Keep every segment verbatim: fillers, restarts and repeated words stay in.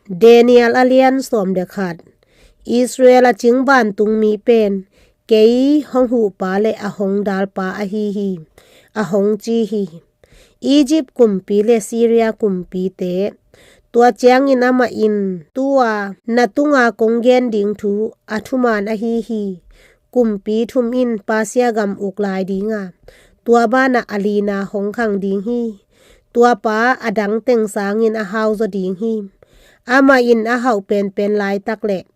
Daniel a lian sawm le khat. Israel a cing vantungmi pen kei hong huhpa le a hong dalpa ahi hi, a hong ci hi. Egypt kumpi le Syria kumpite, tua ciangin amah in tua na tunga kong gen ding thu a thuman ahi hi. Kumpi thum in Persia gam uk lai ding a, tua banah a lina hong khang ding hi. Tua pa a dang teng sangin a hau zaw ding hi. Amah in a hauh penpen laitak le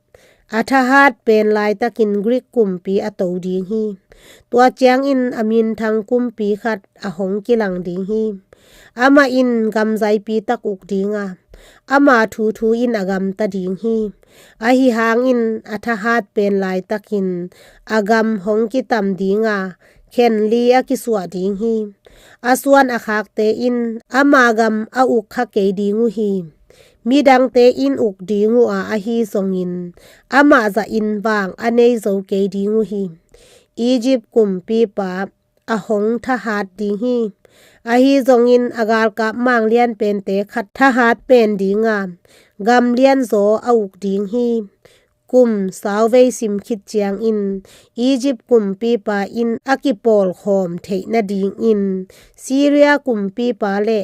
a thahat pen laitakin Greek kumpi a to ding hi. Tua ciangin a minthang kumpi khat a hong kilang ding hi. Amah in gam zaipi tak uk ding a, ama thuthu in a gamta ding hi. Ahi hangin a thahat pen laitakin a gam hong kitam ding a, khen li a kisuah ding hi. A suan a khakte in ama gam a uk kha kei ding uh hi. Midangte in uk ding uh a, ahi zongin amah zahin vang a nei zo kei ding uh hi. Egypt kumpipa a hong thahat ding hi. Ahi zongin a galkap mang lian pente khat thahat pen ding a, gam lian zaw a uk ding hi. Kum sauvei sim khit ciangin Egypt kumpipa in a kipawlkhawm theih nadingin Syria kumpipa le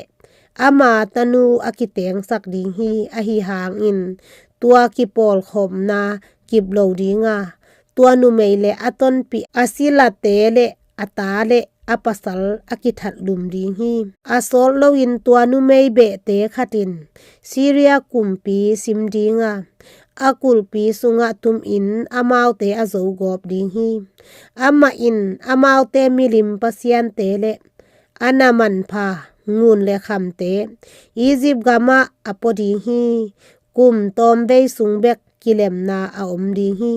ama tanu a kitengsak ding hi. Ahi hangin tua kipawlkhawmna kip lo ding a, tua numei le a tonpih a silate le a ta le a pasal a kithatlum ding hi. A sawt loin tua numei behte khat in Syria kumpi sim ding a, a kulpi sungah tumin amaute a zogawp ding hi. Amah in amaute milim pasiante le a na manpha ngun le khamte Egypt gamah a pua ding hi. Kum tawmvei sung bek kilemna a om ding hi.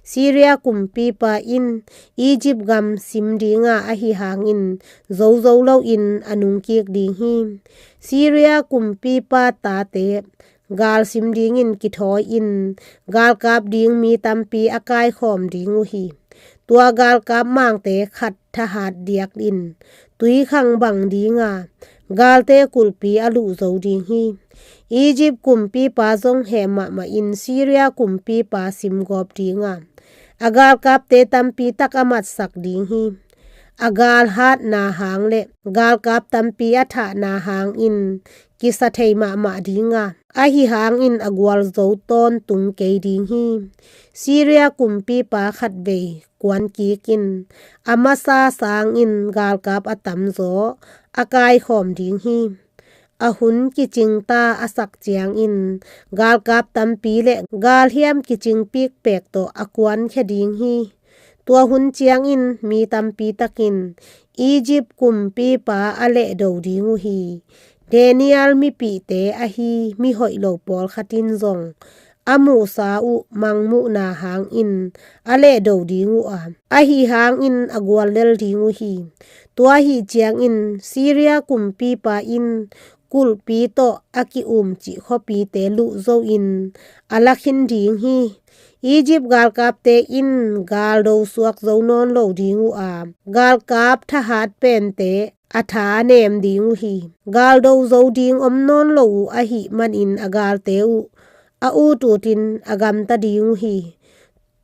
Syria kumpipa in Egypt gam sim ding a, ahi hangin zozo loin a nungkik ding hi. Syria kumpipa tate gal sim dingin kithawi-in galkap ding mi tampi a kaikhawm ding uh hi. Tua galkap mangte khat thahat diakin tuikhang bang ding a, galte kulpi a luh zo ding hi. Egypt kumpipa zong heh mahmah in Syria kumpipa simgawp ding a, a galkapte tampi tak a matsak ding hi. A gal hatna hang le galkap tampi a thahna hangin kisa thei mahmah ding a, ahi hangin a gualzo tawntung kei ding hi. Syria kumpipa khatvei kuankik in a masa sangin galkap a tamzaw a kaikhawm ding hi. A hun kicingta a sak ciangin galkap tampi le galhiam kicing pikpek tawh a kuankhia ding hi. Tua hun ciangin mi tampi takin Egypt kumpipa a lehdo ding uh hi. Daniel mipihte ahi mihoih lo pawlkhat in zong a muhsa uh mangmuhna hangin a lehdo ding uh a, ahi hangin a guallel ding uh hi. Tua ahi ciangin Syria kumpipa in kulhpi tawh a ki-umcih khuapite luh zo-in a lakhin ding hi. Egypt galkapte in galdo suak zo nawn lo ding uh a, galkap thahat pente a tha nem ding uh hi. Galdo zo ding om nawn lo uh ahih manin a galte uh a ututin a gamta ding uh hi.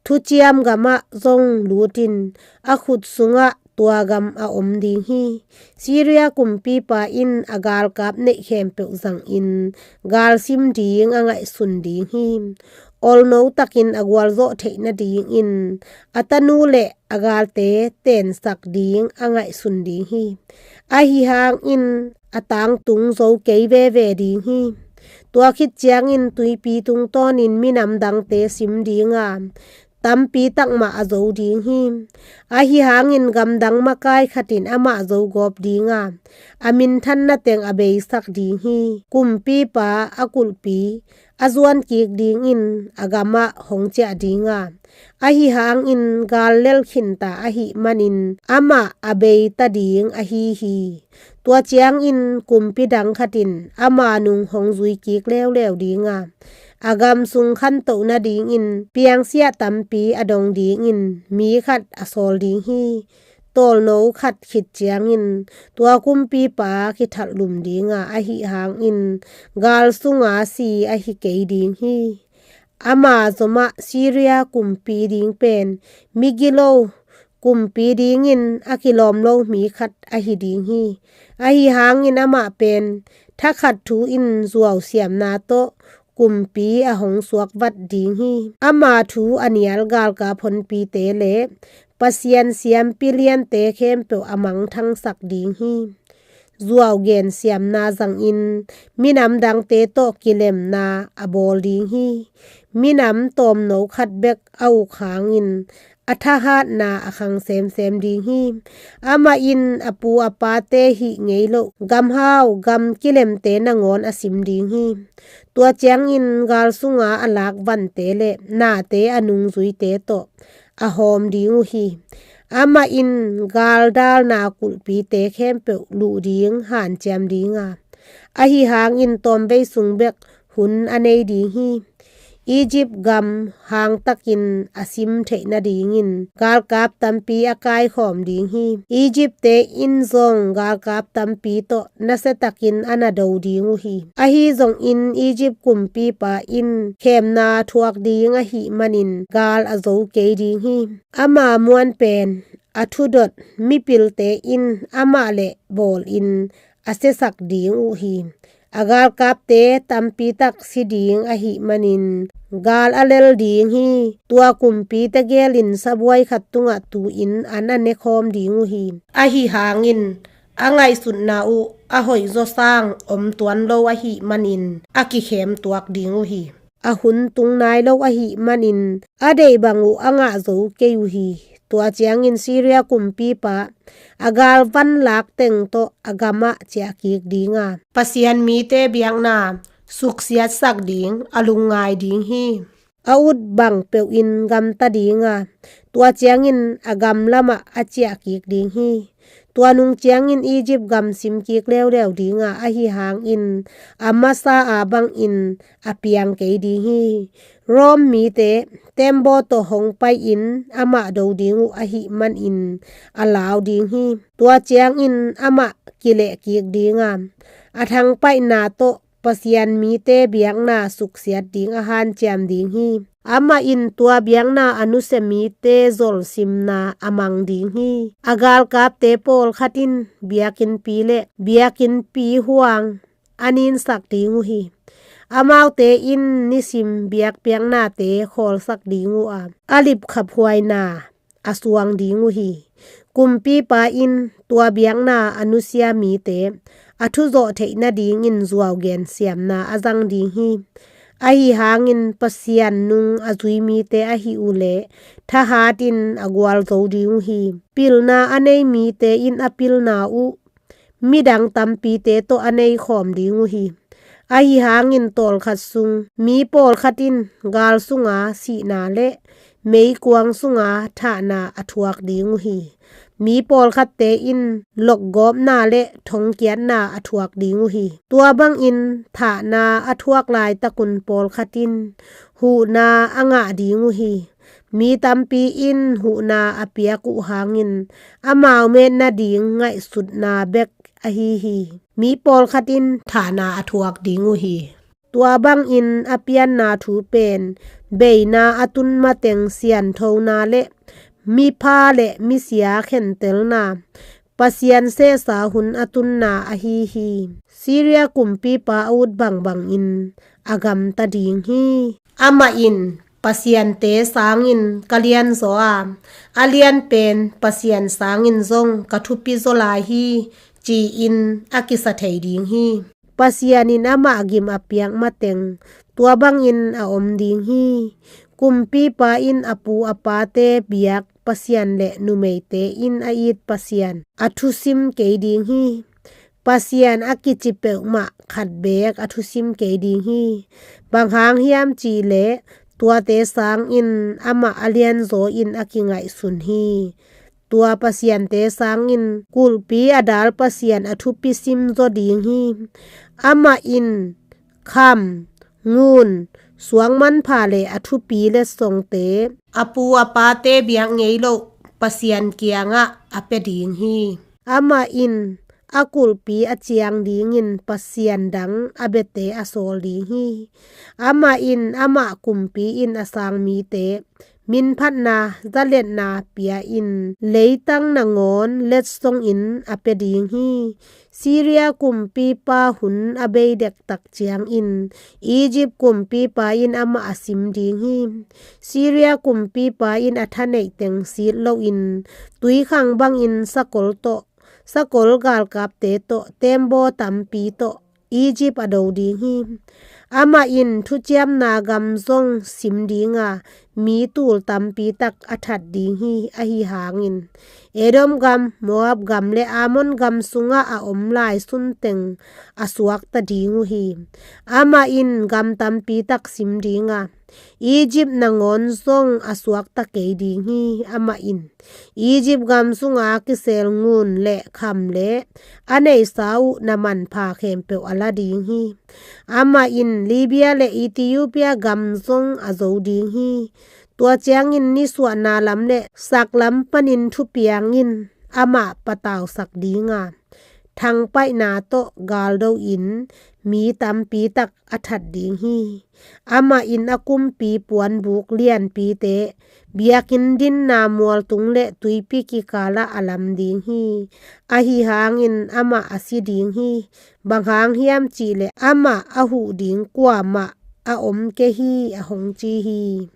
Thuciam gamah zong lutin a khut sungah tua gam a om ding hi. Syria kumpipa in a galkap neih khempeuh zangin galsim ding a ngaihsun ding hi. Olno takin a gualzawh theih nadingin a tanu le a galte tensak ding a ngaihsun ding hi. Ahi hangin a tangtung zo kei veve ding hi. Tua khit ciangin tuipi tungtawnin minam dangte sim ding a, tampi takmah a zo ding hi. Ahi hangin gamdang makai khatin amah zogawp ding a, a minthanna teng a beisak ding hi. Kumpipa a kulhpi a zuankik dingin a gamah hong ciah ding a, ahi hangin gal lel khinta ahih manin amah a beita ding ahi hi. Tua ciangin kumpi dang khatin ama nung hong zuikik leuleu ding a, a gam sung khantoh nadingin piangsiah tampi a dong dingin mi khat a sawl ding hi. tawlno khat khit ciangin tua kumpipa kithalhlum dinga, ahi hangin gal sunga si ahi kei ding hi. Ama zomah Syria kumpi ding pen migilo kumpi dingin a kilawm lo mi khat ahi ding hi. Ahi hangin amah pen thakhat thu in zuau siamna tawh kumpi a hong suak vat ding hi. Ama thu a nial galkap honpite le Pasian siampi liante khempeuh a mangthangsak ding hi. Zuau gen siamna zangin minam dangte tawh kilemna a bawl ding hi. Minam tawmno khat bek a uk hangin a thahatna a khang semsem ding hi. Amah in a pu a pate hih ngei loh gamhau gam kilemte nangawn a sim ding hi. Tua ciangin gal sunga a lak vante le nate a nungzuite tawh a hawm ding uh hi. Amah in galdalna kulhpite khempeuh luh ding hanciam dinga, ahi hangin tawmvei sung bek hun a nei ding hi. Egypt gam hangtakin a sim theih nadingin galkap tampi a kaikhawm ding hi. Egypt-te in zong galkap tampi tawh nasiatakin a na do ding uh hi. Ahi zongin Egypt kumpipa in khemna thuak ding ahih manin gal a zo kei ding hi. Ama muan pen a thudot mipilte in amah le bawlin a siasak ding uh hi. A galkapte tampi tak si ding ahih manin gal a lel ding hi. Tua kumpi tegel in sabuai khat tungah tu-in an a nekhawm ding uh hi. Ahi hangin a ngaihsutna uh a hoihzaw sang om tuan lo ahih manin a kikhem tuak ding uh hi. A hun tung nai lo ahih manin a deih bang uh a ngah zo kei uh hi. Tua ciangin Syria kumpipa a galvan lak teng tawh a gamah ciahkik dinga, Pasian mite biakna suksiatsak ding a lungngai ding hi. A ut bang peuhin gamta dinga, tua ciangin a gam lamah a ciahkik ding hi. Tua nung ciangin Egypt gam simkik leuleu dinga, ahi hangin a masa a bangin a piang kei ding hi. Rome mite tembaw tawh hong pai-in amah do ding uh ahih manin a lau ding hi. Tua ciangin amah kilehkik dinga, a thangpaihna tawh Pasian mite biakna suksiat ding a hanciam ding hi. Amah in tua biakna a nusia mite zolsimna a mang ding hi. A galkapte pawlkhat in biakinnpi le biakinnpi huang a ninsak ding uh hi. Amaute in nisim biakpiaknate khawlsak ding uh a, a lipkhaphuaina a suang ding uh hi. Kumpipa in tua biakna a nusia mite a thuzawh theih nadingin zuau gen siamna a zang ding hi. Ahi hangin Pasian nung a zui mite ahi uh leh thahatin a gualzo ding uh hi. Pilna a nei mite in a pilna uh midang tampite tawh a neikhawm ding uh hi. Ahi hangin tawlkhat sung mi pawlkhat in gal sunga sihna le meikuang sunga thahna a thuak ding uh hi. Mi pawlkhatte in lokgawpna le thongkiatna a thuak ding uh hi. Tua bangin thahna a thuak laitakun pawlkhat in huhna a ngah ding uh hi. Mi tampi in huhna a piak uh hangin amau met nading ngaihsutna bek ahi hi. Mi pawlkhat in thahna a thuak ding uh hi. Tua bangin a pianna thu pen beina a tun mateng sianthona le mipha le misia khentelna, Pasian sehsa hun a tunna ahi hi. Syria kumpipa a ut bangbangin a gamta ding hi. Amah in pasiante sangin ka lianzaw a, a lianpen pasian sangin zong ka thupizaw lai hi, ci-in a kisa thei ding hi. Pasian in amah gim a piak mateng tua bangin a om ding hi. Kumpipa in a pu a pate biak pasian le numeite in a it pasian a thusim kei ding hi. Pasian a kici peuhmah khat beek a thusim kei ding hi. Bang hang hiam cihleh tuate sangin amah a lianzaw in a kingaihsun hi. Tua pasiante sangin kulhpi a dal pasian a thupi simzaw ding hi. Amah in kham, ngun, suang manpha le a thupi letsongte, a pu a pate biak ngei loh Pasian kiangah a pia ding hi. Amah in a kulhpi a ciang dingin pasian dang a biate a sawl ding hi. Amah in amah kumpi in a sang mite minphatna, zaletna pia-in leitang nangawn letsongin a pia ding hi. Syria kumpipa hun a bei dektak ciangin Egypt kumpipa in amah a sim ding hi. Syria kumpipa in a thaneih teng sit loin tuikhang bangin sakol tawh, sakol galkapte tawh, tembaw tampi tawh Egypt a do ding hi. Amah in thuciamna gam zong sim dinga, mi tul tampi tak a that ding hi. Ahi hangin Edom gam, Moab gam le Ammon gam sungah a om lai sunteng a suakta ding uh hi. Amah in gam tampi tak sim dinga, Egypt nangawn zong a suakta kei ding hi. Amah in Egypt gam sunga kisel ngun le kham le a neihsa uh na manpha khempeuh a la ding hi. Amah in Libya le Ethiopia gam zong a zo ding hi. Tua ciangin nisuahna lam le saklam panin thupiang in amah patausak dinga, thangpaihna tawh galdo-in mi tampi tak a that ding hi. Amah in a kumpi puanbuk lianpite, biakinn dinna mualtung le tuipi kikalah a lam ding hi. Ahi hangin amah a si ding hi. Bang hang hiam cihleh amah a huh ding kuamah a om kei hi, a hong ci hi.